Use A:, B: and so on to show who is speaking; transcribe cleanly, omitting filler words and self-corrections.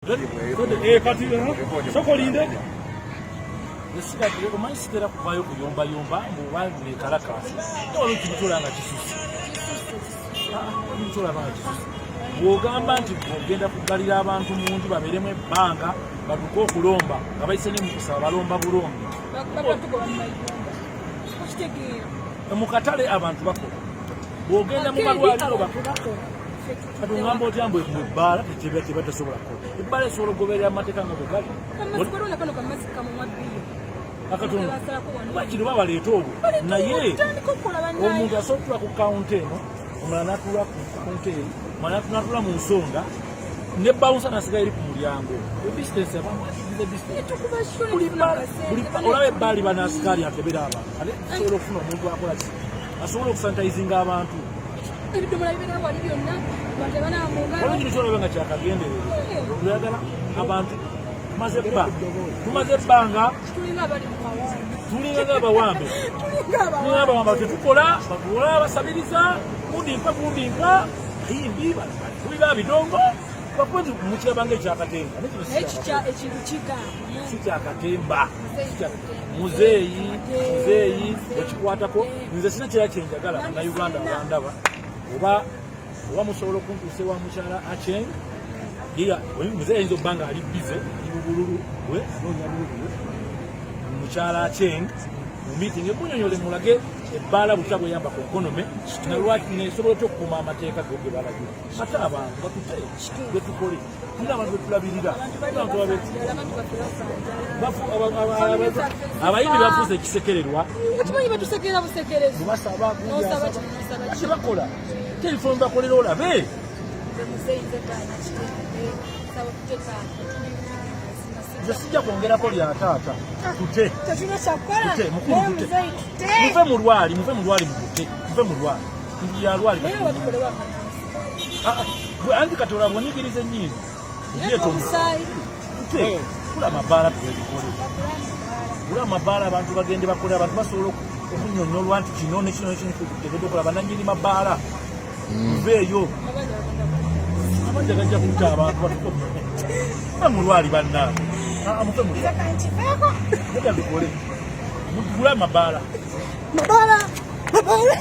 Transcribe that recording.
A: Eh, kati sooka olinde. Esigadde omanyi sitera kuvaayo kuyombayomba mbuba nekalakaasi, naye waliwo ekintu kyolaba nga kisusse. Ekintu kyolaba nga kisusse, bw'ogamba nti ogenda kuggalira abantu mu nju babeeremu ebbanga batuke okulomba nga bayise ne mu kusaba, balomba bulombi. Mu katale abantu bakola, bw'ogenda mu malwaliro bakola. Kati ongamba otya mbu mu bbaala teba tesobola kukola? Ebbaala esobola okugoberera amateeka nga bwe gali akatono, bakino babaleeta obwo. Naye omuntu asobola okutula ku kawunta eno, omulala natula ku kawunta eri, omulala natula mu nsonda, ne bawunsa nasigala eri ku mulyango. Distance, olaba ebbaali banasikaali akebera abantu, ate tusobola okufuna omuntu akola ki asobola okusanitizinga abantu.
B: Ebidomola bibeera wali byonna, bantu abanaba mu ngalo.
A: Waliwo kino kyolaba nga kyakagenderere, oyagala abantu tumaze ebbanga.
B: Tulinga abali mu mawanga.
A: Tulinga nga abawambe.
B: Tulinga
A: tulinga abawambe, tetukola, batuwola abasabiriza, gundi mpa, gundi mpa, ayimbi kubiba bidongo bakuba mukiraba nga ekyakatemba. Naye kino si
B: naye kikya ekintu kigaana.
A: Si kyakatemba. Muzeeyi, muzeeyi wekikwatako, nze sina kirala kyenjagala. Bannayuganda abandaba, oba musobola okuntuusa ewa mukyala Acheng. Muzeeyi ayinza okuba nga ali busy, ali bubululu bwe, anoonya bululu bwe. Mukyala Acheng mu meeting emunyonyole, mulage ebbaala butya bweyamba ku economy, nalwaki nesobola otya okukuuma amateeka go ge balagira. Ate abantu batute betukole, tulina abantu betulabirira, abantu
B: abantu baffe bafa.
A: Abayimbi bafuuse ekisekererwa.
B: Okimanyi batusekera busekerezi.
A: Basaba.
B: Nosaba kino, nosaba kino.
A: Tebakola telefoni, bakolera olabe.
B: Nze muzeeyi, nze gaana kitegede, saba kutekaana.
A: Nze sijja kwongerako lya taata, tute.
B: Tetulina kyakukola.
A: Tute, mukulu.
B: Naye
A: tute.
B: muzeeyi, tute.
A: Muve mu lwali, muve mu lwali, mutute, muve mu lwali, nti ya lwali.
B: Naye batukolewo akanansi.
A: Ah, ah, gwe anti kati olaba onyigiriza ennyindo.
B: Naye omusaayi.
A: Tute kula amabaala, tubebikole, gula amabaala, abantu bagende bakole. Abantu basobola okunyonyolwa nti kino nekino nekino tegedde okola. Bananyini mabaala, muveeyo, abanja gajja kutta abantu. Batuke muve mu lwali, bannange. Ah, muve mu lwali.
B: Kankiveeko.
A: Nedda, tukole, mugule amabaala.
B: Mabaala, mabaala.